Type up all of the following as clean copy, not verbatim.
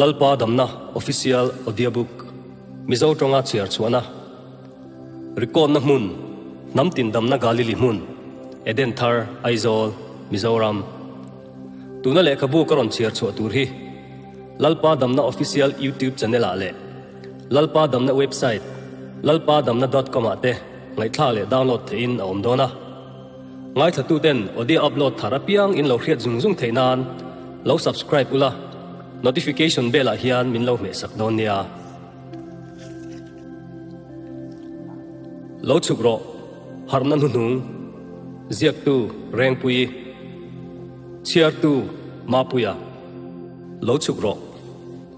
Lalpa Damna Official Audiobook Mizo tawnga chhiar chhuahna Record na hmun Hnam tin damna Galili hmun Eden Thar Aizawl Mizoram Tuna lehkhabu ka rawn chhiar chhuah tur hi Lalpa Damna Official YouTube channel ah leh Lalpa Damna website lalpadamna dot com ah te ngaihthlak leh download theihin a awm dawn a. Ngaithlatuten audio upload thar apiang in lo hriat zung zung theih nan lo subscribe ula, notification bell ah hian min lo hmehsak dawn nia. Lo chhuk rawh, harhna hnuhnung, ziaktu Rengpuii, chhiartu Mapuia, lo chhuk rawh,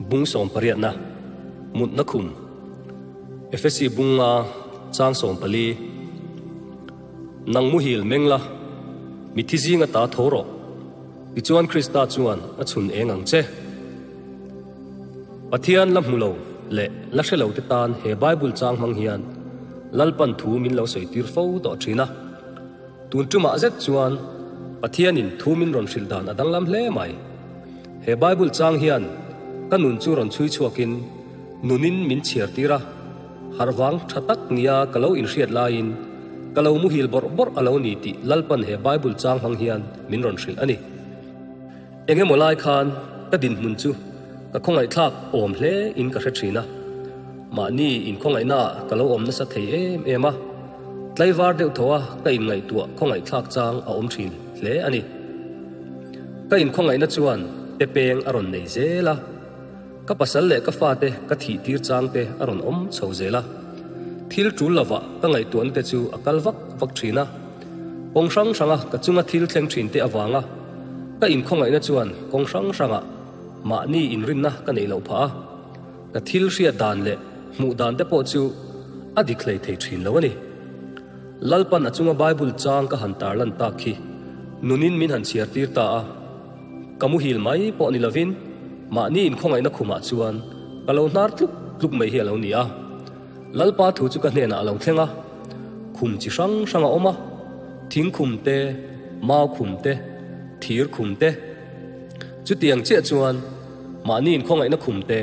bung sawmpariatna, mutna khum, Efesi bunga chang 14. Nang muhil meng la, mithi zinga ta tho rawh, tichuan Krista chuan a chhun eng ang che. Pathian la hmu lo leh la hre lo te tan he Bible chang hmang hian Lalpan thu min lo sawi tir fo tawh thin a. Tun tumah zet chuan Pathianin thu min rawn hrilh dan a danglam hle mai. He Bible chang hian ka nun chu rawn chhui chhuakin nunin min chhiar tir a. Harhvang tha tak nia ka lo inhriat laiin ka lo muhil bawrh bawrh a lo ni tih Lalpan he Bible chang hmang hian min rawn hrilh a ni. Eng emaw lai khan ka dinhmun chu ka khawngaihthlak awm hle in ka hre thin a. Mahni inkhawngaihnaah ka lo awm nasa thei em em a, tlaivar deuh tho a ka inngaihtuah khawngaihthlak chang a awm thin hle a ni. Ka inkhawngaihna chuan pe peng a rawn nei zel a. Ka pasal leh ka fate ka thih tir chang te a rawn awm chho zel a. Thil tul lovah ka ngaihtuahna te chu a kal vak vak thin a. Kawng hrang hranga ka chunga thil thleng thin te avanga ka inkhawngaihna chuan kawng hrang hrangah mahni inrinna ka neih loh phah a. Ka thil hriat dan leh hmuh dan te pawh chu a dik hlei thei thin lo a ni. Lalpan a chunga Bible chang ka han tarlan tak khi nunin min han chhiar tir ta a. Ka muhil mai pawh ni lovin mahni inkhawngaihna khumah chuan ka lo hnar tluk tluk mai hi a lo ni a. Lalpa thu chu ka hnenah a lo thleng a, khum chi hrang hrang a awm a, thing khum te, mau khum te, thir khum te. Chutiang chiah chuan mahni inkhawngaihna khum te,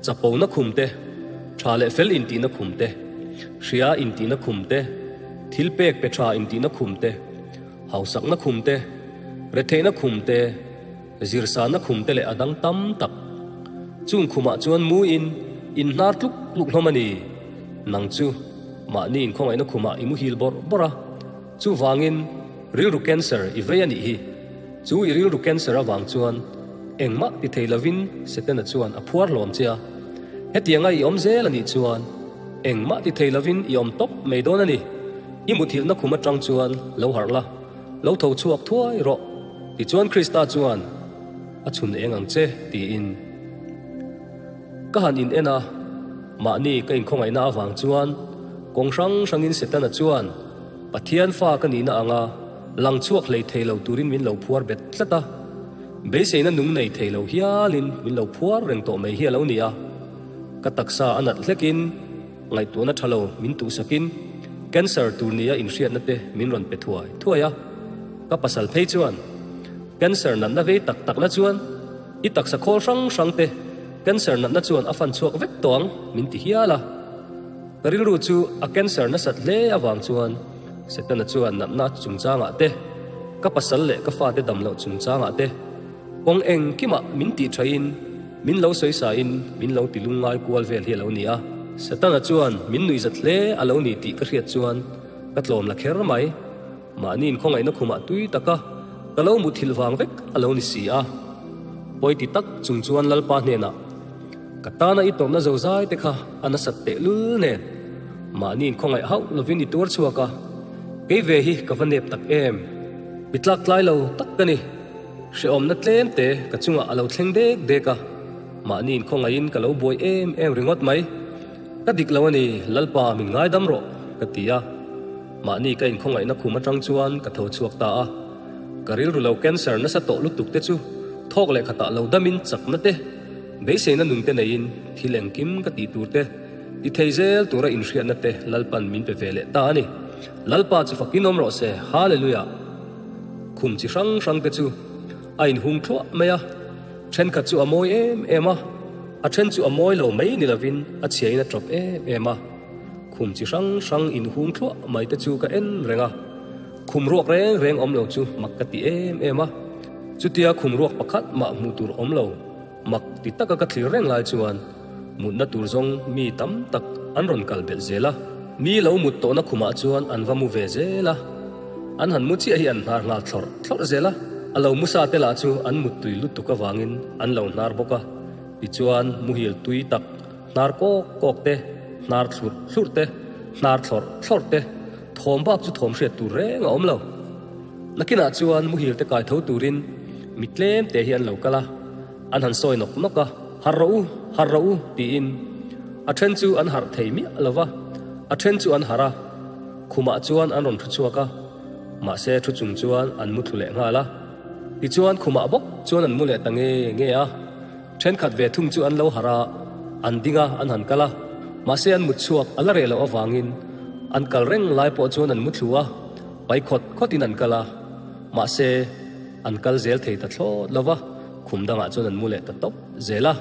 chapona khum te, tha leh fel intihna khum te, hria intihna khum te, thil pek pe tha intihna khum te, Hausakna khum te, retheihna khum te, zirsana khum te leh a dang tam tak. Chung khumah chuan muin in hnar tluk tluk hlawm a ni. Nang chu mahni inkhawngaihna khumah i muhil bawrh bawrh a, chuvangin rilru cancer i vei a nih hi. Chu i rilru cancer avang chuan engmah ti thei lovin Setana chuan a phuar hlawm che a. Hetianga i awm zel a nih chuan engmah ti thei lovin i awm tawp mai dawn a ni. I muthilhna khum atang chuan lo harh la, lo tho chhuak thuai rawh, tichuan Krista chuan a chhun eng ang che, tiin. Ka han in en a, mahni ka inkhawngaihna avang chuan kawng hrang hrangin Setana chuan Pathian fa ka nihna anga lang chhuak hlei thei lo turin min lo phuar bet tlat a, beiseina nung nei thei lo hialin min lo phuar reng tawh mai hi a lo ni a, ka taksa a nat hlekin, Ngaihtuahna tha lo min tuhsakin cancer tur nia inhriatna te min rawn pe thuai thuai a. Ka pasal phei chuan cancer natna vei tak takna chuan i taksa khawl hrang hrang te cancer natna chuan a fan chhuak vek tawh ang min ti hial a. Ka rilru chu a cancer nasat hle avang chuan Setana chuan natna chungchangah te, ka pasal leh ka fate dam loh chungchangah te, Kawng engkimah min tih thain, min lo sawisain min lo ti lungngai kual vel hi a lo ni a. Setana chuan min nuihzat hle a lo ni tih ka hriat chuan ka tlawm la kher mai. Mahni inkhawngaihna khumah tui taka ka lo muthilh vang vek a lo ni si a. Pawi ti tak chung chuan Lalpa hnenah, Ka tana i tawmna zozai te kha a nasat tehlul nen, mahni inkhawngaih hauh lovin i tuar chhuak a, kei ve hi ka va nep tak em! Mi tlak tlai lo tak ka ni. Hrehawmna tlem te ka chungah a lo thleng dek dek a, mahni inkhawngaihin ka lo buai em em ringawt mai. Ka dik lo a ni, Lalpa min ngaidam rawh, ka ti a. Mahni ka inkhawngaihna khum atang chuan ka tho chhuak ta a. Ka rilru lo cancer nasa tawh lutuk te chu thawk leh khatah lo damin chakna te, beiseina nun te neiin thil engkim ka tih tur te, ti thei zel tura inhriatna te Lalpan min pe ve leh ta a ni. Lalpa chu fakin awm rawh se, Hallelujah! Khum chi hrang hrang te chu a inhung thluah mai a, thenkhat chu a mawi em em a. A then chu a mawi lo mai ni lovin a chhiain a tawp em em a. Khum chi hrang hrang inhung thluah mai te chu ka en reng a. Khum ruak reng reng awm lo chu mak ka ti em em a. Chutia khum ruak pakhat mah hmuh tur awm lo mak ti taka ka thlir reng lai chuan mutna tur zawng mi tam tak an rawn kal belh zel a. Mi lo mut tawhna khumah chuan an va mu ve zel a. An han mu chiah hi an hnar nghal thlawrh thlawrh zel a. A lo mu sa te lah chu an muttui lutuk avangin an lo hnar bawk a. Tichuan muhil tui tak hnar kawk kawk te, hnar thlurh thlurh te, hnar thlawrh thlawrh te, thawm bak chu thawm hriat tur reng a awm lo. Nakinah chuan muhil te kai tho turin mi tlem te hi an lo kal a, an han sawi nawk nawk a, Harh rawh u, harh rawh u tiin a then chu an harh thei miah lo va, a then chu an harh a, khumah chuan an rawn thu chhuak a, mahse thu chung chuan an mu thlu leh nghal a. Tichuan khumah bawk chuan an mu leh ta nge nge a. Thenkhat ve thung chu an lo harh a, an ding a, an han kal a. Mahse an mut chhuak a la reh loh avangin an kal reng lai pawh chuan an mu thlu a, pai khawt khawtin an kal a. Mahse an kal zel thei ta thlawt lo va, khum dangah chuan an mu leh ta tawp zel a.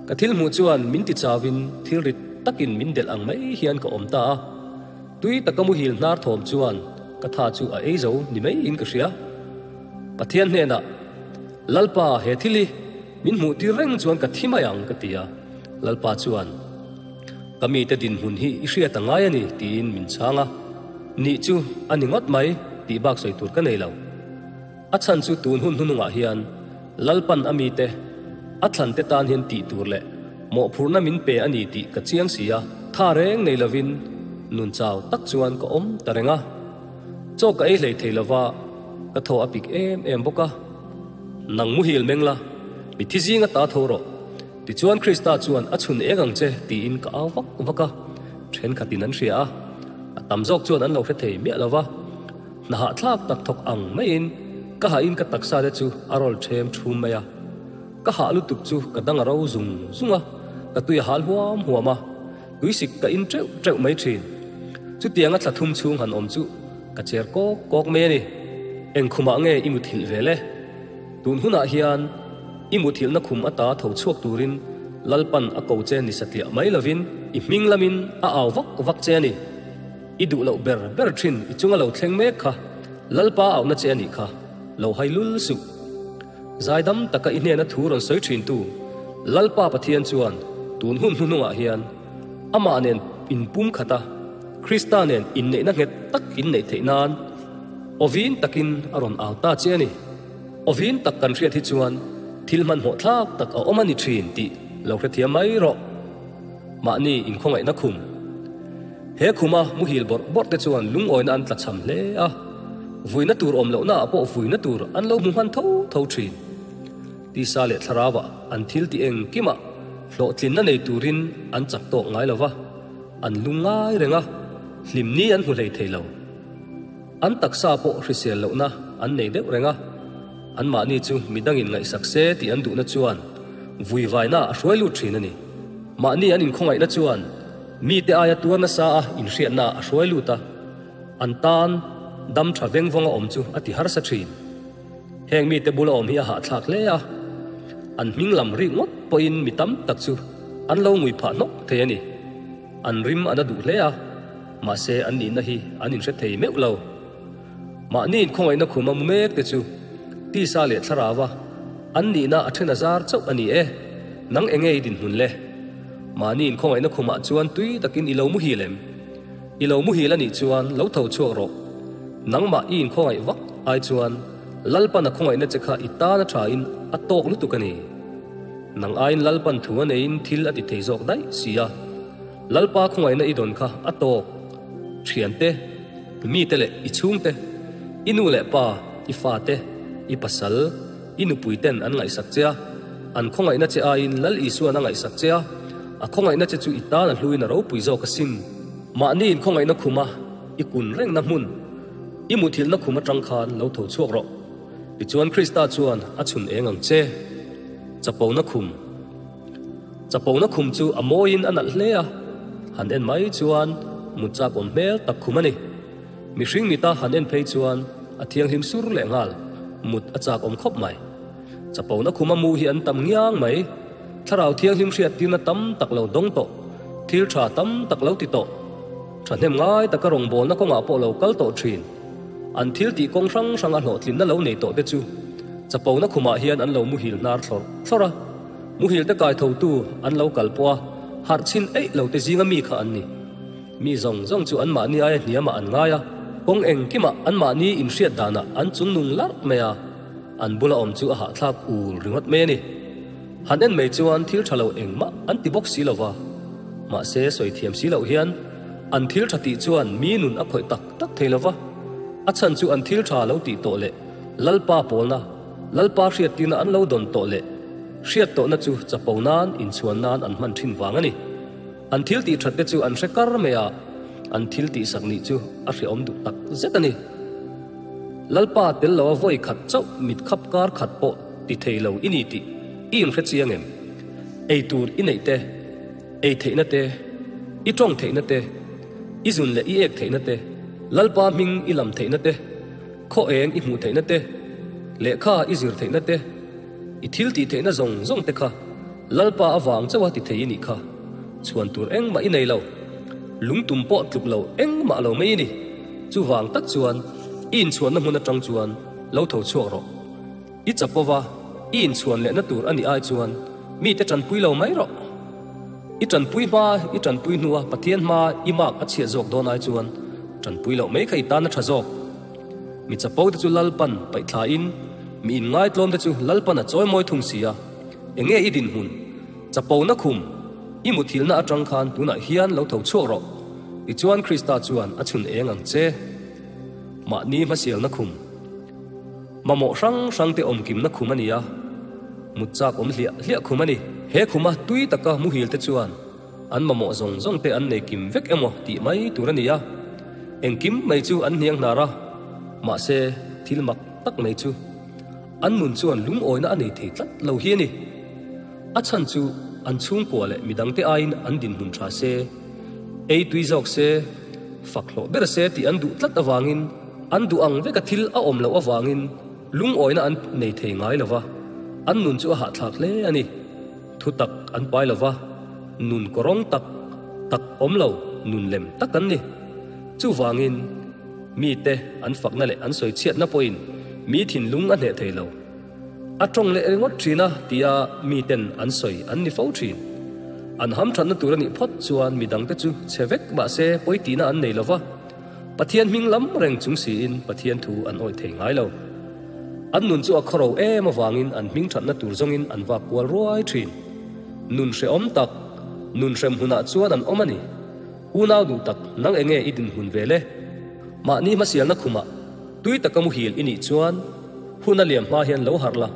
Ka thil hmuh chuan min ti chauin thil rit takin min delh ang mai hian ka awm ta a. Tui taka muhil hnar thawm chuan ka tha chu a ei zo ni maiin ka hria. Pathian hnenah, Lalpa, he thil hi min hmuh tir reng chuan ka thi mai ang, ka ti a. Lalpa chuan, Ka mite dinhmun hi i hriat a ngai a ni, tiin min chhang a. Nih chu a ni ngawt mai, tih bak sawi tur ka nei lo. A chhan chu tun hun hnunungah hian Lalpan a mite, a thlante tan hian tih tur leh mawhphurhna min pe a ni tih ka chiang si a. Tha reng nei lovin nun chau tak chuan ka awm ta reng a. Chaw ka ei hlei thei lova, ka thaw a pik em em bawk a. Nang muhil meng la, mi thi zinga ta tho rawh. Tichuan Krista chuan a chhun eng ang che tiin ka au vak vak a, thenkhatin an hria a, a tam zawk chuan an lo hre thei miah lova. Hna hahthlak tak thawk ang maiin ka hahin ka taksa te chu a rawl ṭhem ṭhum mai a. Ka hah lutuk chu ka dang a ro zung zung a, ka tui a hal huam huam a, tuisik ka in ṭeuh ṭeuh mai ṭhin. Chutianga thla thum chhung han awm chu ka cher kawk kawk mai a ni. Eng khumah nge i muthilh ve le? Tun hunah hian i muthilhna khum ata tho chhuak turin Lalpan a ko che ni satliah mai lovin i hming lamin a au vak vak che a ni. I duh loh ber ber thin i chunga lo thleng mek kha Lalpa auhna che a nih kha, lo hai lul suh. Zaidam taka i hnena thu rawn sawi thintu Lalpa Pathian chuan tun hun hnuhnungah hian Amah nen inpum khat a, Krista nen inneihna nghet tak inneih theih nan awvin takin a rawn au ta che a ni. Awvin tak kan hriat hi chuan thil hmanhmawh thlak tak a awm a ni thin tih lo hrethiam mai rawh. Mahni inkhawngaihna khum. He khuma muhil bawrh bawrh te chuan lungawina an tlachham hle a, vuina tur awm lohna ah pawh vuina tur an lo hmu hman tho tho thin. Tisa leh thlarauah an thil ti engkimah hlawhtlinna nei turin an chak tawk ngai lo va, an lung ngai reng a, hlimni an hmu hlei thei lo. An taksa pawh hrisel lohna an nei deuh reng a, anmahni chu midangin ngaihsak se tih an duhna chuan vuivaina a hruai lut thin a ni. Mahni an inkhawngaihna chuan mite aia tuar nasa a inhriatna a hruai lut a, an tan dam tha veng vawnga awm chu a ti harsa thin. Heng mite bula awm hi a hahthlak hle a, an hming lam rik ngawt pawhin mi tam tak chu an lo ngui phah hnawk thei a ni. An rim a na duh hle a, mahse an nihna hi an inhre thei meuh lo. Mahni inkhawngaihna khum a mu mek te chu tisa leh thlarau a an nihna a then a zar chauh a ni e. Nang enge i dinhmun le? Mahni inkhawngaihna khumah chuan tui takin i lo muhil em? I lo muhil a nih chuan lo tho chhuak rawh. Nangmah i inkhawngaih vak ai chuan Lalpan a khawngaihna che kha i tan a thain a tawk lutuk a ni. Nang aiin Lalpan thu a neiin thil a ti thei zawk daih si a. Lalpa khawngaihna i dawn kha a tawk. Thiante, mite leh i chhungte, i nu leh pa, i fate, i pasal, i nupui ten an ngaihsak che a, an khawngaihna che aiin Lal Isuan a ngaihsak che a, a khawngaihna che chu i tan a hluin a ropui zawk asin. Mahni inkhawngaihna khuma i kun rengna hmun, i muthilhna khum atang khan lo tho chhuak rawh. Tichuan Krista chuan a chhun eng ang che. Chapona khum. Chapona khum chu a mawiin a nalh hle a, han en mai chuan mut chak awm hmel tak khum a ni. Mihring mita han en phei chuan a thianghlim sur leh nghal, mut a chak awm khawp mai. Chapona khuma mu hi an tam ngiang mai. Thlarau Thianghlim hriattirna tam tak lo dawng tawh, thil tha tam tak lo ti tawh, thahnem ngai taka rawngbawlna kawngah pawh lo kal tawh thin, an thil tih kawng hrang hranga hlawhtlinna lo nei tawh te chu chapona khumah hian an lo muhil hnar thlawrh thlawrh a, muhil te kaithotu an lo kal pawh a, harh chhin eih lo te zinga mi kha an ni. Mi zawng zawng chu anmahni aia hniamah an ngai a, kawng engkimah anmahni inhriat danah an chungnung larh mai a, an bula awm chu a hahthlak ul ringawt mai a ni. Han en mai chuan thil tha lo engmah an ti bawk si lo va, mahse sawi thiam si loh hian an thil tha tih chuan mi nun a khawih tak tak thei lo va, a chhan chu an thil tha lo tih tawh leh Lalpa pawlna, Lalpa hriattirna an lo dawn tawh leh hriat tawhna chu chapo nan inchhuan nan an hman thin vang a ni. An thil tih that te chu an hre kar mai a, an thil tih sak nih chu a hreawm duh tak zet a ni. Lalpa tel lo a vawi khat chauh mit khap kar khat pawh ti thei lo i ni tih i inhre chiang em? Ei tur i neih te, ei theihna te, i tawng theihna te, i zun leh i ek theihna te, Lalpa hming i lam theihna te, khaw eng i hmuh theihna te, lehkha i zir theihna te, i thil tih theihna zawng zawng te kha Lalpa avang chauha ti thei i nih kha. Chhuan tur engmah i nei lo. Lungtum pawh tluk lo engmah lo mai i ni. Chuvang tak chuan i inchhuanna hmun atang chuan lo tho chhuak rawh. I chapova i inchhuan lehna tur a nih ai chuan mite tanpui lo mai rawh. I tanpui hma i tanpui hnua Pathian hma i mark a chhiat zawk dawn ai chuan tanpui loh mai kha i tan a tha zawk. Mi chapo te chu Lalpan paih thlain mi inngaitlawm te chu Lalpan a chawimawi thung si a. Enge i dinhmun? Chapona khum, i muthilhna atang khan tunah hian lo tho chhuak rawh. Tichuan Krista chuan a chhun eng ang che. Mahni hmasialna khum, mamawh hrang hrangte awmkimna khum a ni a, mut chak awm hliah hliah khum a ni. He khuma tui taka muhilte chuan an mamawh zawng zawngte an nei kim vek emaw tih mai tur a ni a, engkim mai chu an hniang hnar a, mahse thil mak tak mai chu an nun chuan lungawina a nei thei tlat lo hi a ni. A chhan chu an chhungkua leh midangte aiin an dinhmun tha se, ei tui zawk se, fak hlawh ber se tih an duh tlat avangin an duh ang veka thil a awm loh avangin lungawina an nei thei ngai lo va, an nun chu a hahthlak hle a ni. Thu tak an pai lo va, nun kawrawng tak tak awm lo, nun lem tak an ni. Chuvangin mite an fakna leh an sawichhiatna pawhin mi thinlung a hneh thei lo. A tawng leh ringawt thin a tia miten an sawi an ni fo thin. An hamthatna tur a nih phawt chuan midangte chu chhe vek mahse pawi tihna an nei lova, Pathian hming lam reng chung siin Pathian thu an awih thei ngai lo. An nun chu a khawro em avangin an hming thatna tur zawngin an vak kual ruai thin. Nun hrehawm tak, nun hrem hunah chuan an awm a ni. Unau duh tak, nang enge i dinhmun ve le? Mahni hmasialna khumah tui taka muhil i nih chuan hun a liam hma hian lo harh la,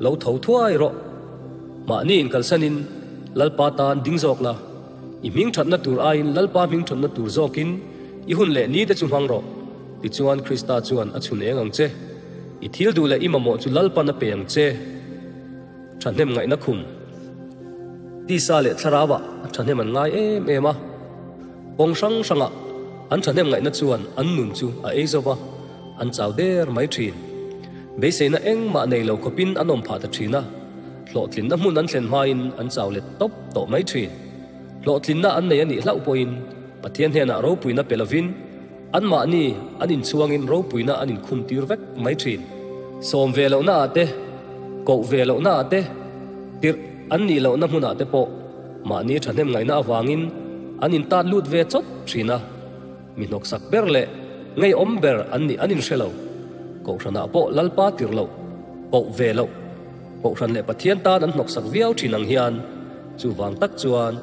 lo tho thuai rawh. Mahni inkalsanin Lalpa tan ding zawk la, i hming thatna tur aiin Lalpa hming thatna tur zawkin i hun leh ni te chu hmang rawh. Tichuan Krista chuan a chhun eng ang che. I thil duh leh i mamawh chu Lalpan a pe ang che. Thahnem ngaihna khum. Tisa leh thlarauah thahnem an ngai em em a, kawng hrang hrangah an thahnem ngaihna chuan an nun chu a ei zo va, an chau der mai thin. Beiseina engmah nei lo khawpin an awm phah ta thin a, hlawhtlinna hmun an thlen hmain an chau let tawp tawh mai thin. Hlawhtlinna an nei a nih hlauh pawhin Pathian hnenah ropuina pe lovin anmahni an inchhuangin ropuina an inkhumtir vek mai thin. Sawm ve lohna ah te, koh ve lohna ah te, tirh an nih lohna hmunah te pawh mahni thahnem ngaihna avangin an intat lut ve chawt thin a, mi hnawksak ber leh ngeiawm ber an nih an inhre lo. Kohhranah pawh Lalpa tirh loh, koh ve loh, Kohhran leh Pathian tan an hnawksak viau thin ang hian chuvang tak chuan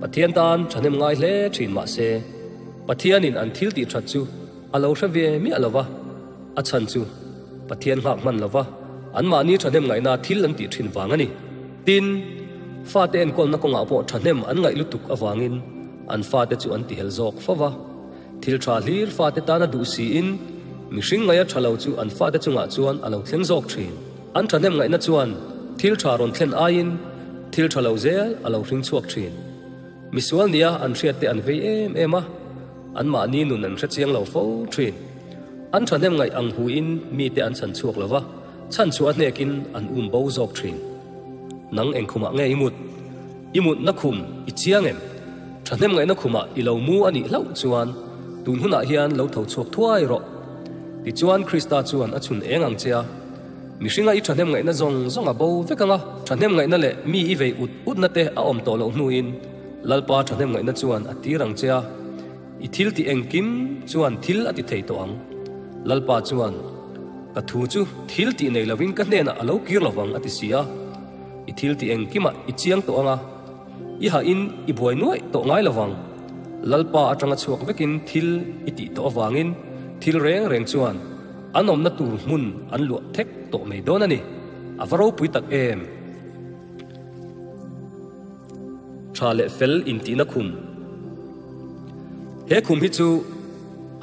Pathian tan thahnem ngai hle thin mahse Pathianin an thil tih that chu a lo hre ve miah lo va, a chhan chu Pathian nghak hman lo va, anmahni thahnem ngaihna thil an tih thin vang a ni. Tin, fate enkawlna kawngah pawh thahnem an ngaih lutuk avangin an fate chu an tihel zawk fo va. Thil tha hlir fate tana duh siin mihring ngaia tha lo chu an fate chungah chuan a lo thleng zawk thin. An thahnem ngaihna chuan thil tha rawn thlen aiin thil tha lo zel a lo hring chhuak thin. Misual nia an hriatte an vei em em a, anmahni nun an hre chiang lo fo thin. An thahnem ngaih ang huin mite an chhan chhuak lo va, chhan chhuah a hnekin an um bo zawk thin. Nang eng khumah nge i mut? I mutna khum i chiang em? Thahnem ngaihna khumah i lo mu a nih hlauh chuan tun hunah hian lo tho chhuak thuai rawh. Tichuan Krista chuan a chhun eng ang che a, mihringa i thahnem ngaihna zawng zawng a bo vek ang a, thahnem ngaihna leh mi i vei ut utna te a awm tawh loh hnuin Lalpa thahnem ngaihna chuan a tir ang che a, i thil tih engkim chuan thil a ti thei tawh ang. Lalpa chuan, Ka thu chu thil tih nei lovin ka hnenah a lo kir lovang a ti si a, i thil tih engkimah i chiang tawh ang a, I hahin i buai nuaih tawh ngai lovang. Lalpa atanga chhuak vekin thil i tih tawh avangin thil reng reng chuan an awmna tur hmun an luah thek tawh mai dawn a ni. A va ropui tak em! Tha leh fel intihna khum. He khum hi chu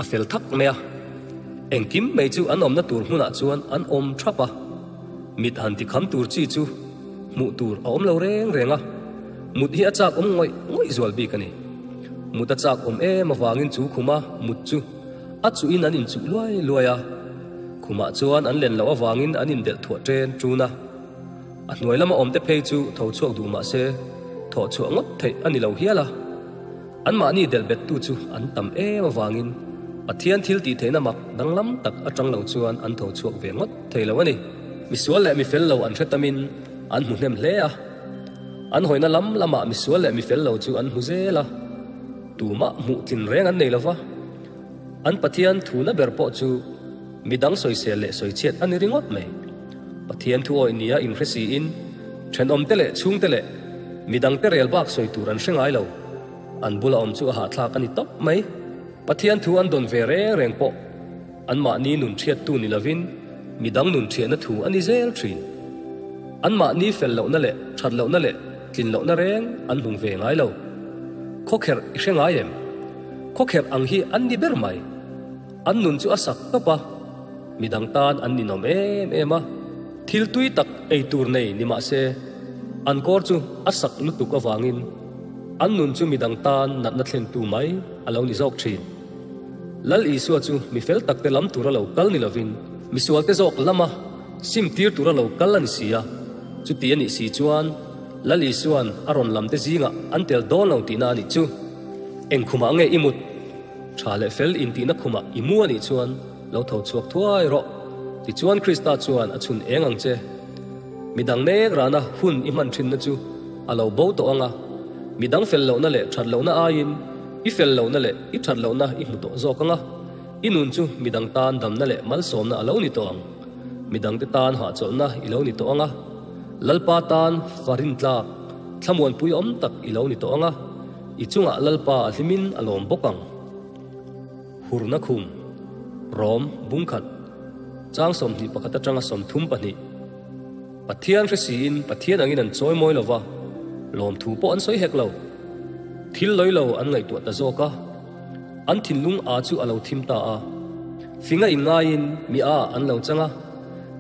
a fel thak mai a, engkim mai chu an awmna tur hmunah chuan an awm thap a. Mit han ti kham tur chi chu hmuh tur a awm lo reng reng a, mut hi a chak awm ngawih ngawih zual bik a ni. Mut a chak awm em avangin chu khuma mut chu a chuhin an inchuh luai luai a, khumah chuan an len loh avangin an indelh thuah ṭen ṭun a. A hnuai lama awmte phei chu tho chhuak duh mah se thawh chhuah ngawt theih a ni lo hial a. Anmahni delh bettu chu an tam em avangin Pathian thil tih theihna mak danglam tak atang lo chuan an tho chhuak ve ngawt thei lo a ni. Misual leh mifel lo an hre tamin an hmu hnem hle a. An hawina lam lamah misual leh mifel lo chu an hmu zel a. Tumah hmuh tlin reng an nei lo va. An Pathian thuna ber pawh chu midang sawisel leh sawichhiat a ni ringawt mai. Pathian thu awih nia inhre siin thenawmte leh chhungte leh midangte rel bak sawi tur an hre ngai lo. An bula awm chu a hahthlak a ni tawp mai. Pathian thu an dawn ve reng reng pawh anmahni nun thiattu ni lovin midang nun thiahna thu a ni zel thin. Anmahni fel lohna leh that lohna leh tlin lohna reng an hmu ve ngai lo. Khawkherh i hre ngai em? Khawkherh ang hi an ni ber mai. An nun chu a sak tawp a, midang tan an ninawm em em a. Thil tui tak ei tur nei ni mah se, an kawr chu a sak lutuk avangin an nun chu midang tan natna thlentu mai a lo ni zawk thin. Lal Isua chu mi fel takte lam tura lo kal ni lovin, misualte zawk lama sim tir tura lo kal a ni si a. Chuti a nih si chuan Lal Isua'n a rawn lamte zingah an tel dawn lo tihna a nih chu. Eng khumah nge i mut? Tha leh fel intihna khumah i mu a nih chuan lo tho chhuak thuai rawh. Tichuan Krista chuan a chhun eng ang che. Midang nek rana hun i hman thinna chu a lo bo tawh ang a, midang fel lohna leh that lohna aiin i fel lohna leh i that lohna i hmu tawh zawk ang a, i nun chu midang tan damna leh malsawmna a lo ni tawh ang. Midangte tan hahchawlhna i lo ni tawh ang a, Lalpa tan fa rintlak, thlamuanpui awm tak i lo ni tawh ang a, I chungah Lalpa a hlimin a lawm bawk ang. Hurna khum, Rom, bungkhat, chang 21 atanga 32. Pathian hre siin Pathian angin an chawi mawi lova, lawmthu pawh an sawi hek lo. Thil lawi lo an ngaihtuah ta zawk a, an thinlung a chu a lo thim ta a. Finga inngaiin mi a an lo chang a,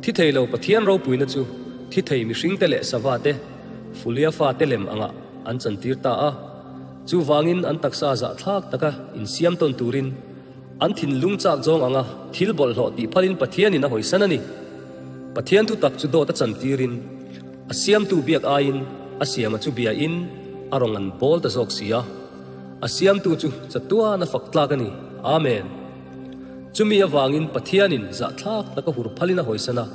thi thei lo Pathian ropuina chu thi thei mihringte leh sava te, Fulia fate lem angah an chantir ta a, chuvangin an taksa zahthlak taka insiam tawn turin an thinlung chak zawng anga thil bawlhhlawh tih phalin Pathianin a hawisan a ni. Pathian thutak chu dawt a chantirin a siamtu biak aiin a siama chu biain a rawn an bawl ta zawk si a, a siamtu chu chatuan a fak tlak a ni. Amen. Chumi avangin Pathianin zahthlak taka hur phalin a hawisan a.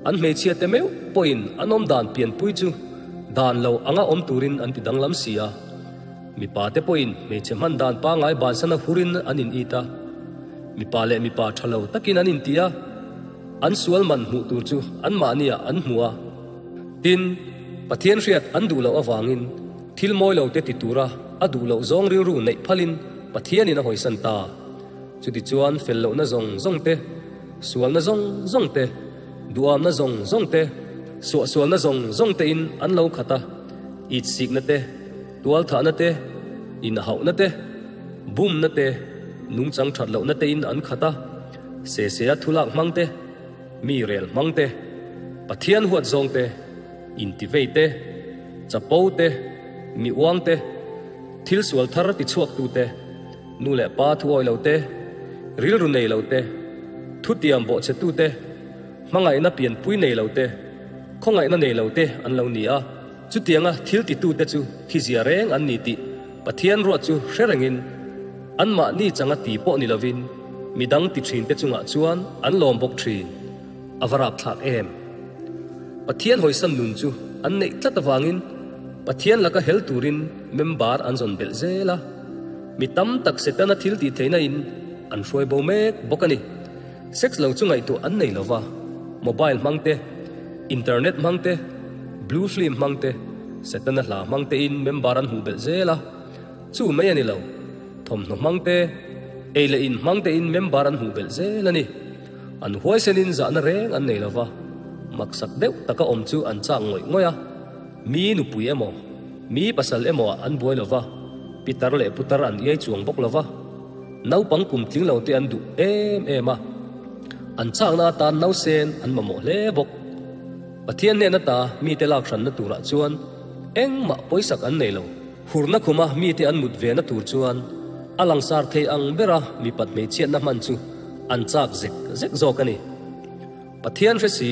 An hmeichhia te meuh pawhin an awm dan pianpui chu dan lo anga awm turin an ti danglam si a. Mipa te pawhin hmeichhe hman dan pangngai bansana hurin an in it a. Mipa leh mipa tha lo takin an inti a, an sual man hmuh tur chu anmahniah an hmu a. Tin, Pathian hriat an duh loh avangin thil mawi lo te ti tura a duh loh zawng rilru neih phalin Pathianin a hawisan ta. Chutichuan fel lohna zawng zawng te, sualna zawng zawng te, duhamna zawng zawng te, suahsualna zawng zawng tein an lo khat a, itsikna te, tualthahna te, inhauhna te, bumna te, nungchang that lohna tein an khat a, sesea thulak hmang te, mi rel hmang te, Pathian huat zawng te, intivei te, chapo te, mi uang te, thil sual thar tichhuaktu te, Nu leh pa thu awi lo te, rilru nei lo te, thutiam bawhchhetu te, hmangaihna pianpui nei lo te, Khawngaihna nei lo te an lo ni a, chutianga thil titute chu thizia reng an ni tih Pathian ruat chu hre rengin anmahni changa ti pawh ni lovin midang ti thinte chungah chuan an lawm bawk thin. A va rapthlak em! Pathian hawisan nun chu an neih tlat avangin Pathian laka hel turin member an zawn belh zel a, mi tam tak Setana thil tih theihna in an hruai bo mek bawk a ni. Sex lo chu ngaihtuah an nei lova, mobile hmang te, internet hmang te, blue film hmang te, Setana hla hmang te in member an hmuh belh zel a, chu mai a ni lo, thawmhnaw hmang te, ei leh in hmang te in member an hmuh belh zel a ni. An huaisenin zahna reng an nei lova, maksak deuh taka awm chu an chak ngawih ngawih a, mi nupui emaw, mi pasal emaw ah an buai lova, pitar leh putar an iai chuang bawk lova, naupang kum tling lo te an duh em em a, an chakna atan nausen an mamawh hle bawk. Pathian hnena ta mite lak hranna turah chuan engmah pawisak an nei lo. Hurna khuma mite an mut ve na tur chuan a langsar thei ang bera mipat hmeichhiatna hman chu an chak zek zek zawk a ni. Pathian hre si,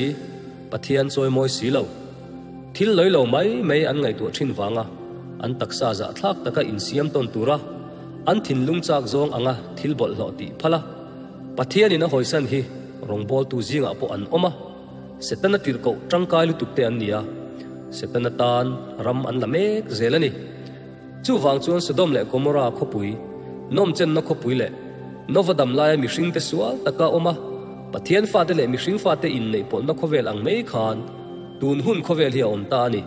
Pathian chawimawi si lo. Thil lawi lo mai mai an ngaihtuah thin vanga an taksa zahthlak taka insiam tawn tura an thinlung chak zawng anga thil bawlhhlawh tih phal a, Pathianin a hawisan hi rawngbawltu zingah pawh an awm a. Setana tirhkoh tangkai lutuk te an ni a, Setana tan ram an la mek zel a ni. Chuvang chuan Sodom leh Gomorra khawpui, nawmchenna khawpui leh Nova dam laia mihringte sual taka awm a, Pathian fate leh mihring fate inneih pawlhna khawvel ang mai khan tun hun khawvel hi a awm ta a ni.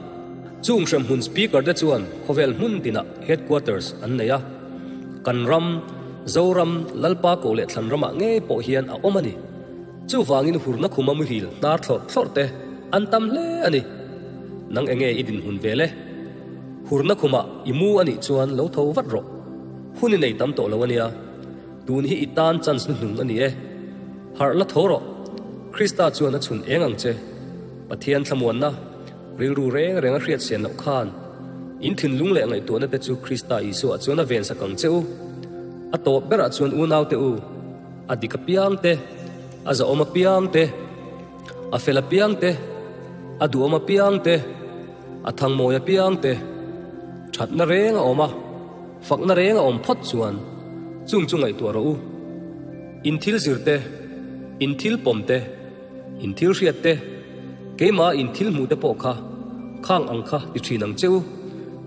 Chung hremhmun Speaker te chuan khawvel hmun tinah headquarters an nei a, kan ram, Zoram, Lalpa koh leh thlan ramah ngei pawh hian a awm a ni. Chuvangin hurna khuma muhil hnar thlawrh thlawrh te an tam hle a ni. Nang enge i dinhmun vel e? Hurna khumah i mu a nih chuan lo tho vat rawh. Hun i nei tam tawh lo a nia. Tun hi i tan chance hnuhnung a ni e. Harh la tho rawh. Krista chuan a chhun eng ang che. Pathian thlamuanna, rilru reng reng a hriat sian loh khan, in thinlung leh ngaihtuahna te chu Krista Isua chuan a vensak ang che u. A tawp berah chuan unaute u. A dik apiang te, a zahawm apiang te, a fel apiang te, a duhawm apiang te, a thangmawi apiang te, thatna reng a awm a, fakna reng a awm phawt chuan chung chu ngaihtuah rawh u. In thil zir te, in thil pawm te, in thil hriat te, keimah in thil hmuh te pawh kha khang ang kha ti thin ang che u.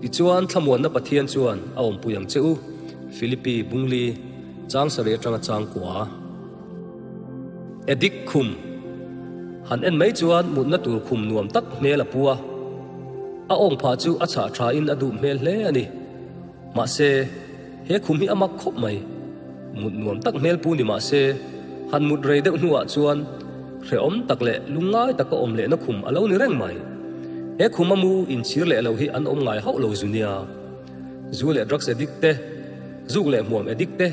Tichuan thlamuanna Pathian chuan a awmpui ang che u. Philippi Bungli. Chang sarih atanga chang kua. Edik khum. Han en mai chuan mutna tur khum nuam tak hmel a pu a. A awng phah chu a chhah tha in a duh hmel hle a ni. Mahse, he khum hi a mak khawp mai. Mut nuam tak hmel pu ni mahse, han mut rei deuh hnuah chuan hrehawm tak leh lungngai taka awm lehna khum a lo ni reng mai. He khum a mu inchhir leh lo hi an awm ngai hauh lo zu nia. Zu leh drugs addict te, zuk leh hmuam addict te,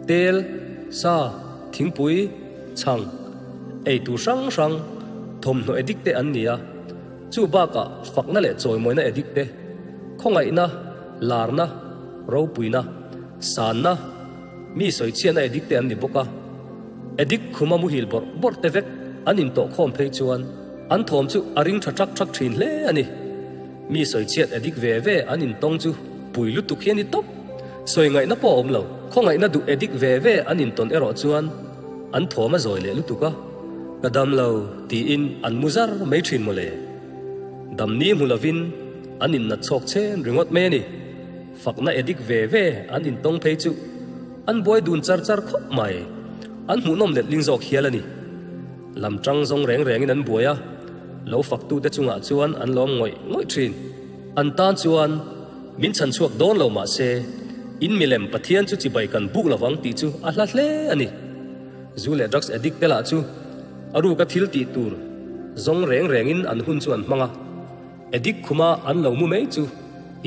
tel, sa, thingpui, chhang, ei tur hrang hrang, thawmhnaw addict te an ni a. Chu bakah fakna leh chawimawina addict te, khawngaihna, larna, ropuina, sanna, mi sawichhiatna addict te an ni bawk a. Addict khuma muhil bawrh bawrh te vek an intawhkhawm phei chuan an thawm chu a ring tha ṭhak ṭhak ṭhin hle a ni. Mi sawichhiat addict ve ve an intawng chu pui lutuk hi a ni tawp. Sawi ngaihna pawh a awm lo. Khawngaihna duh addict ve ve an intawn erawh chuan an thawm a zawi leh lutuk a, ka dam lo tiin an mu zar mai thin mawle. Damni hmu lovin an innat chhawk chen ringawt mai a ni. Fakna addict ve ve an intawng phei chu an buai dun char char khawp mai. An hmuhnawm letling zawk hial a ni. Lam tang zawng reng rengin an buai a, lo faktute chungah chuan an lawm ngawih ngawih thin. An tan chuan min chhan chhuak dawn lo mah se, in milem Pathian chu chibai kan buk lovang tih chu a hla hle a ni. Zu leh drugs addict te lah chu a ruka thil tih tur zawng reng rengin an hun chu an hmang a, addict khuma an lo mu mai chu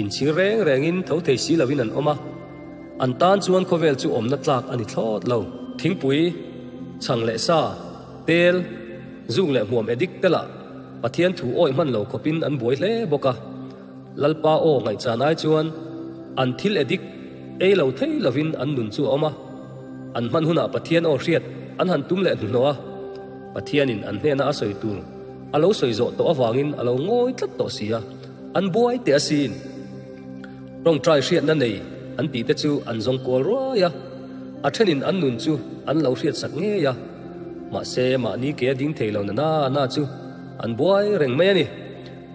inchhir reng rengin tho thei si loin an awm a. An tan chuan khawvel chu awmna tlak a ni thlawt lo. Thingpui, chhang leh sa, tel, zuk leh hmuam addict te lah Pathian thu awih hman lo khawpin an buai hle bawk a. Lalpa aw ngaihchan ai chuan an thil addict ei lo thei lovin an nun chu a awm a. An hman hunah Pathian aw hriat an han tum leh hnuhnawh a. Pathianin an hnena a sawi tur. a lo sawi zawh tawh avangin a lo ngawi tlat tawh si a, an buai teh asin. Tawngtai hriatna nei an tih te chu an zawng kual ruai a, a thenin an nun chu an lo hriatsak ngei a, mahse mahni ke a ding thei lo na na na chu an buai reng mai a ni.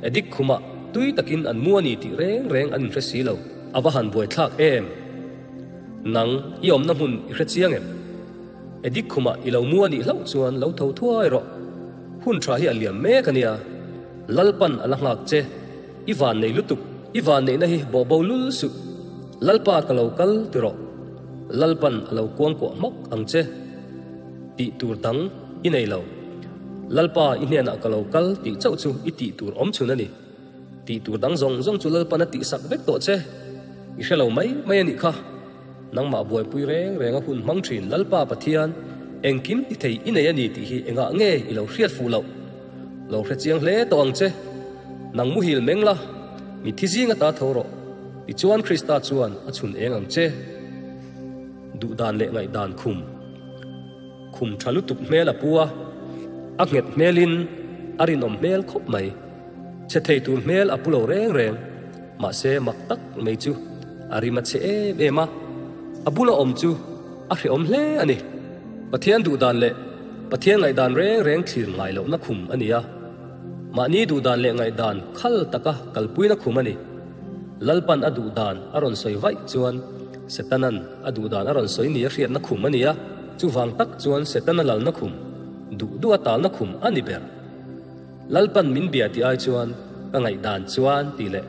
Edik khumah tui takin an mu a ni tih reng reng an inhre si lo. A va han buaithlak em? Nang i awmna hmun i hre chiang em? Edik khumah i lo mu a nih hlauh chuan lo tho thuai rawh. Hun tha hi a liam mek a nia. Lalpan a la nghak che. I van nei lutuk. I van neihna hi bawhbo lul suh. Lalpa ka lo kal ti rawh. Lalpan a lo kuangkuah hmak ang che. Tih tur dang i nei lo. Lalpa i hnenah ka lo kal tih chauh chu i tih tur awm chhun a ni. Tih tur dang zawng zawng chu Lalpan a tihsak vek tawh che. I hre lo mai mai a nih kha. Nangmah buaipui reng reng a hun hmang thin Lalpa Pathian engkim ti thei i nei a ni tih hi engah nge i lo hriat fuh loh? Lo hre chiang hle tawh ang che. Nang muhil meng la, mi thi zing ata tho rawh. Tichuan Krista chuan a chhun eng ang che. Duhdan leh ngaihdan khum. Khum tha lutuk hmel a pu a, a nghet hmelin a rinawm hmel khawp mai. Chhe thei tur hmel a pu lo reng reng, mahse mak tak mai chu a rim a chhe em em a, a bula awm chu a hrehawm hle a ni. Pathian duhdan leh Pathian ngaihdan reng reng thlir ngai lohna khum a ni a, mahni duhdan leh ngaihdan khal taka kalpuina khum a ni. Lalpan a duhdan a rawn sawi vaih chuan Setanan a duhdan a rawn sawi ni a hriatna khum a ni a, chuvang tak chuan Setana lalna khum, duh duh a talna khum a ni ber. Lalpan min bia tih ai chuan ka ngaihdan chuan tih leh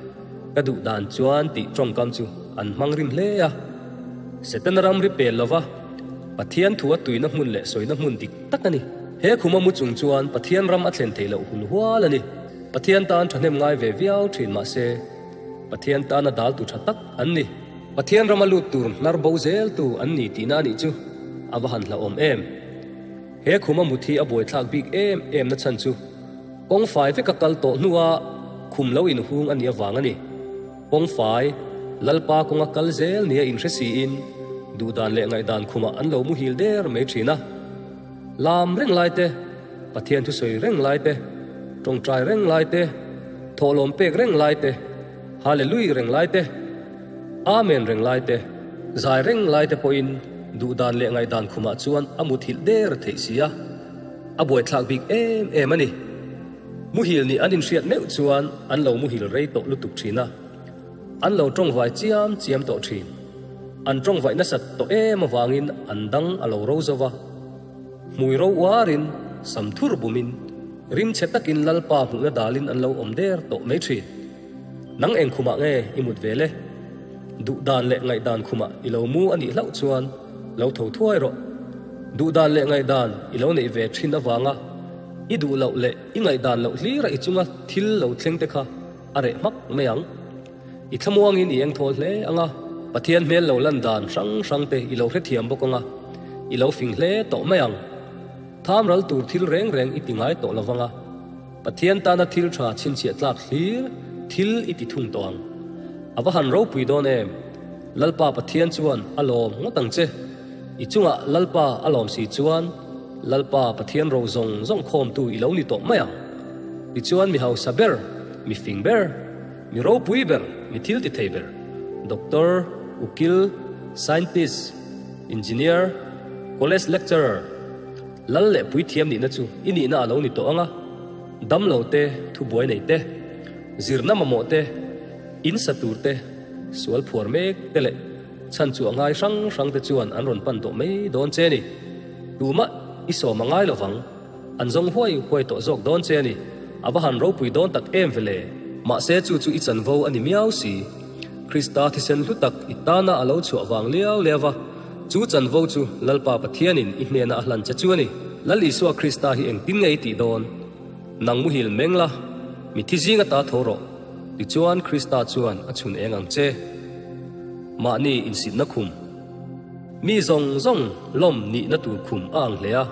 ka duhdan chuan tih tawngkam chu an hmang rim hle a. Setana ram ri pel lova Pathian thu a tuina hmun leh sawina hmun dik tak a ni. He khuma mu chung chuan Pathian ram a thlen theih loh hul hual a ni. Pathian tan thahnem ngai ve viau thin mah se Pathian tana daltu tha tak an ni. Pathian rama lut tur hnar bo zeltu an ni tihna a nih chu a va han hlauhawm em. He khuma mut hi a buaithlak bik em em na chhan chu kawng fai veka kal tawh hnua khum lo inhung a nih avang a ni. Kawng fai, Lalpa kawnga kal zel nia inhre siin duhdan leh ngaihdan khumah an lo muhil der mai thin a. Lam reng lai te, Pathian thusawi reng lai te, tawngtai reng lai te, thawhlawm pek reng lai te, Hallelui reng lai te, Amen reng lai te, zai reng lai te pawhin duhdan leh ngaihdan khumah chuan a muthilh der theih si a, a buaithlak bik em em a ni. Muhil nih an inhriat meuh chuan an lo muhil rei tawh lutuk thin a, an lo tawngvai chiam chiam tawh thin. An tawngvaih nasat tawh em avangin an dang a lo ro zo va, hmui ro uarin, sam thur bumin, rimchhe takin Lalpa hmuhna dalin an lo awm der tawh mai thin. Nang eng khumah nge i mut ve le? Duhdan leh ngaihdan khumah i lo mu a nih hlauh chuan lo tho thuai rawh. Duhdan leh ngaihdan i lo neih ve thin avanga i duh loh leh i ngaihdan loh hlira i chunga thil lo thleng te kha a reh hmak mai ang. I thlamuangin i engthawl hle ang a, Pathian hmel lo lan dan hrang hrang te i lo hrethiam bawk ang a, i lo fing hle tawh mai ang. Tham ral tur thil reng reng i ti ngai tawh lo vang a. Pathian tana thil tha chhinchhiah tlak hlir thil i ti thung tawh ang. A va han ropui dawn em! Lalpa Pathian chuan a lawm ngawt ang che. I chungah Lalpa a lawm si chuan Lalpa Pathian ro zawng zawng khawmtu i lo ni tawh mai ang. Tichuan mi hausa ber, mi fing ber, mi ropui ber, mi thil ti thei ber, doctor, ukil, scientist, engineer, college lecturer, Lal leh puithiam nihna chu i nihna a lo ni tawh ang a, damlo te, thubuai nei te, zirna mamawh te, in sa tur te, sual phuar mek te leh chhan chu a ngai hrang hrang te chuan an rawn pan tawh mai dawn che a ni. Tumah i sawm a ngai lovang, an zawng huai huai tawh zawk dawn che a ni. A va han ropui dawn tak em vele! Mahse chu chu i chanvo a ni miau si. Krista thisen hlu tak i tana a lo chhuah vang liau liau va, Chu chanvo chu Lalpa Pathianin i hnena a hlan che chu a ni. Lal Isua Krista hi engtin nge i tih dawn? Nang muhil meng la, mi thi zing ata tho rawh. Tichuan Krista chuan a chhun eng ang che. Mahni insitna khum. Mi zawng zawng lawm nihna tur khum a ang hle a,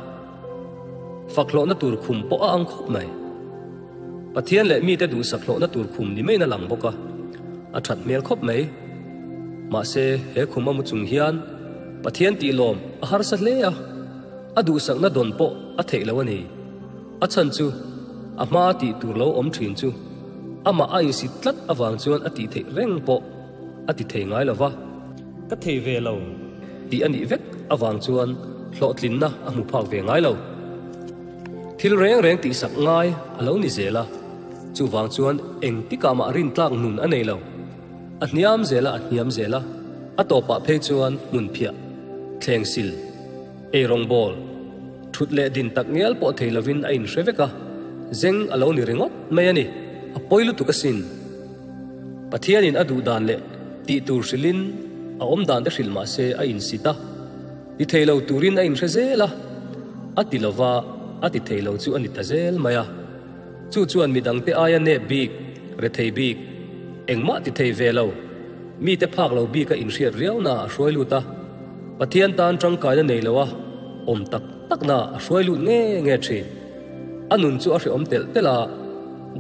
fakhlawhna tur khum pawh a ang khawp mai. Pathian leh mite duhsak hlawhna tur khum ni maiin a lang bawk a, a that hmel khawp mai. Mahse, he khum a mu chung hian Pathian tih lawm a harsa hle a, a duhsakna dawn pawh a theih lo a ni. A chhan chu A hmaa tih tur lo awm thin chu amah a insit tlat avang chuan a tih theih reng pawh a ti thei ngai lo va. Ka thei ve lo tih a nih vek avang chuan hlawhtlinna a hmu phak ve ngai lo. Thil reng reng tihsak ngai a lo ni zel a, chuvang chuan engtikah mah rintlak nun a nei lo. A hniam zel a, a hniam zel a, a tawpah phei chuan hmun phiah, thleng sil, eirawng bawl, thut leh din tak ngial pawh thei lovin a inhre vek a, zeng a lo ni ringawt mai a ni. A pawi lutuk asin. Pathianin a duh dan leh tih tur hrilhin a awm dan te hrilh mah se a insit a, ti thei lo turin a inhre zel a, a ti lova a ti thei lo chu a ni ta zel mai a. Chu chuan midangte aia nep bik, rethei bik, engmah ti thei ve lo, mite phak lo bika inhriat riauna a hruai lut a, Pathian tan tangkaina nei loa awm tak takna a hruai lut nge nge thin. A nun chu a hreawm telh telh a,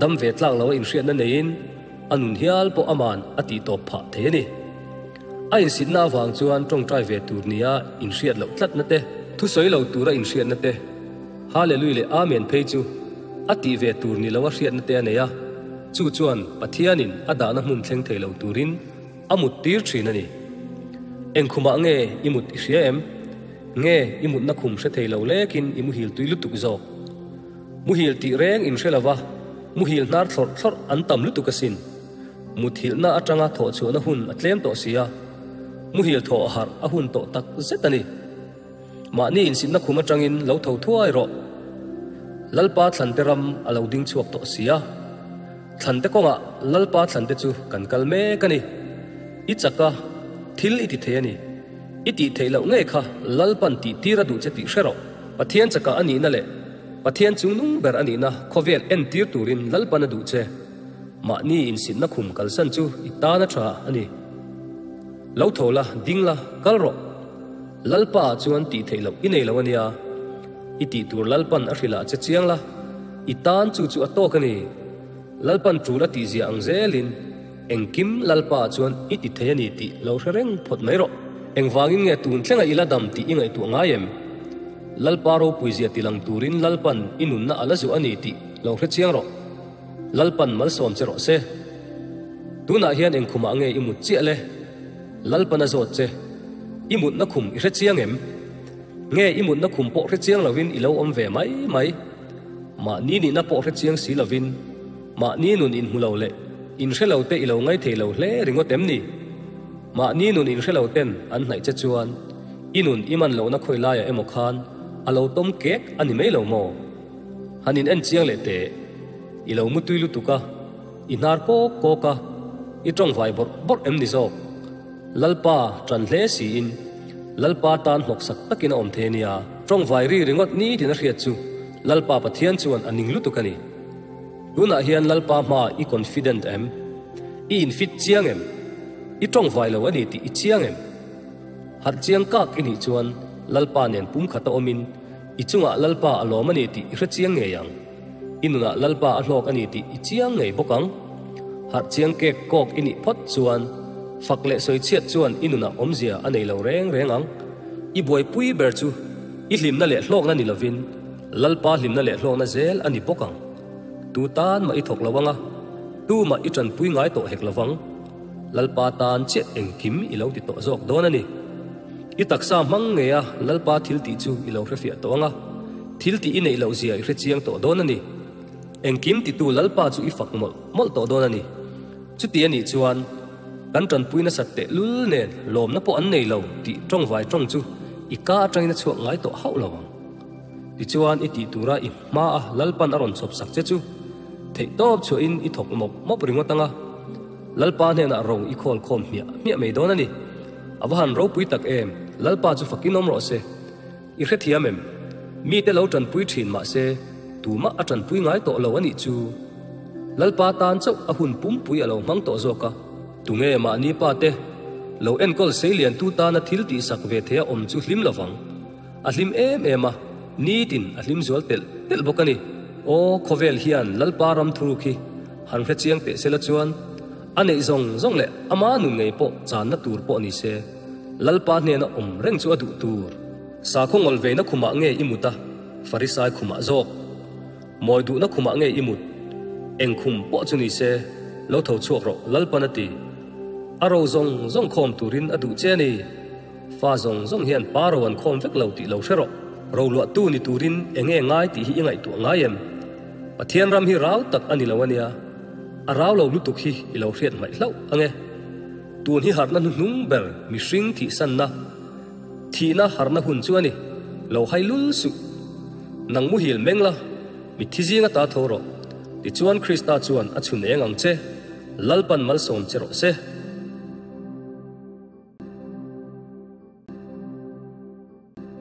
dam ve tlak loa inhriatna neiin a nun hial pawh aman a tihtawp phah thei a ni. A insitna avang chuan tawngtai ve tur nia inhriat loh tlatna te, thusawi lo tura inhriatna te, Hallelui leh Amen phei chu a tih ve tur ni loa hriatna te a nei a, chu chuan Pathianin a dahna hmun thleng thei lo turin a mut tir thin a ni. Eng khumah nge i mut i hria em? Nge i mutna khum hre thei lo lekin i muhil tui lutuk zawk? Muhil tih reng in hre lova, muhil hnar thlawrh thlawrh an tam lutuk asin. Muthilhna atanga thawh chhuahna hun a tlem tawh si a, muhil thawh harh a hun tawh tak zet a ni. Mahni insitna khum atangin lo tho thuai rawh. Lalpa thlante ram a lo ding chhuak tawh si a. Thlante kawngah Lalpa thlante chu kan kal mek a ni. I chak a, thil i ti thei a ni. I tih theih loh ngei kha Lalpan tih tir a duh che tih hre rawh. Pathian chakah a nihna leh Pathian chungnung ber a nihna khawvel entir turin Lalpan a duh che. Mahni insitna khum kalsan chu i tan a tha a ni. Lo tho la, ding la, kal rawh. Lalpa ah chuan tih theih loh i nei lo a nia. I tih tur Lalpan a hrilh ah che chiang la, i tan chu chu a tawk a ni. Lalpan tul a tih zia ang zelin engkim Lalpa ah chuan i ti thei a ni tih lo hre reng phawt mai rawh. Engvangin nge tun thlenga i la dam tih i ngaihtuah ngai em? Lalpa ropui zia tilang turin Lalpan i nunna a la zuah a ni tih lo hre chiang rawh. Lalpan malsawm che rawh se. Tunah hian eng khumah nge i mut chiah le? Lalpan a zawt che. I mutna khum i hre chiang em? Nge i mutna khum pawh hre chiang lovin i lo awm ve mai mai? Mahni nihna pawh hre chiang si lovin mahni nun inhmu lo leh inhre lo te i lo ngaithei lo hle ringawt em ni? Mahni nun inhre lo ten an hnaih che chuan i nun i man lohna khawi laiah emaw khan a lo tawm kek a ni mai lo maw? Han in en chiang leh teh. I lo mutui lutuk a, i hnar kawk kawk a, i tawng vai bawrh bawrh em ni zawk? Lalpa tan hle siin Lalpa tan hnawksak takin a awm thei a nia. Tawng vai ri ringawt nitin a hriat chu Lalpa Pathian chuan a ning lutuk a ni. Tunah hian Lalpa hma i confident em? I infit chiang em? I tawng vai lo a ni tih i chiang em? Harh chiang kak i nih chuan Lalpa nen pumkhat a awmin I chungah Lalpa a lawm a ni tih i hre chiang ngei ang. I nunah Lalpa a hlawk a ni tih i chiang ngei bawk ang. Harh chiang kek kawk i nih phawt chuan fak leh sawichhiat chuan i nunah awmzia a nei lo reng reng ang. I buaipui ber chu i hlimna leh hlawkna ni lovin Lalpa hlimna leh hlawkna zel a ni bawk ang. Tu tan mah i thawk lo ang a, tu mah i tanpui ngai tawh hek lovang. Lalpa tan chiah engkim i lo ti tawh zawk dawn a ni. I taksa hmang ngei a Lalpa thil tih chu i lo hrefiah tawh ang a, thil tih i neih loh zia i hre chiang tawh dawn a ni. Engkim titu Lalpa chu i fak mawlh mawlh tawh dawn a ni. Chuti a nih chuan, kan tanpui nasat teh lul nen lawmna pawh an nei lo tih tawngvai tawng chu i ka atangin a chhuak ngai tawh hauh lo ang. Tichuan i tih tura i hma a Lalpan a rawn chhawp sak che chu theihtawp chhuahin i thawk mawp mawp ringawt ang a, Lalpa hnenah ro i khawl khawm hmiah hmiah mai dawn a ni. A va han ropui tak em, Lalpa chu fakin awm rawh se. I hrethiam em? Mite lo tanpui thin mah se tumah a tanpui ngai tawh lo a nih chu. Lalpa tan chauh a hun pumpui a lo hmang tawh zawk a. Tunge mahni pa te lo enkawl seiliantu tana thil tihsak ve theia awm chu hlim lovang. A hlim em em a, nitin a hlim zual telh telh bawk a ni. Aw, khawvel hian Lalpa ram thuruk hi han hre chiang teh sela chuan a neih zawng zawng leh ama nun ngei pawh channa tur pawh ni se, Lalpa hnena awm reng chu a duh tur. Sakhaw ngawlh veina khumah nge i mut a, Farisai khumah zawk. Mawi duhna khumah nge i mut? Eng khum pawh chu ni se, lo tho chhuak rawh, Lalpan a ti. A ro zawng zawng khawm turin a duh che a ni. Fa zawng zawng hian pa ro an khawm vek lo tih lo hre rawh. Roluahtu ni turin eng nge ngai tih hi i ngaihtuah ngai em? Pathian ram hi rau tak a ni lo a nia. A rau lo lutuk hi i lo hriat hmaih hlauh ang e. Tun hi harhna hnuhnung ber mihring thihsanna, thihna harhna hun chu a ni. Lo hai lul suh. Nang muhil meng la, mitthi zinga ta tho rawh. Tichuan Krista chuan a chhun eng ang che. Lalpan malsawm che rawh se.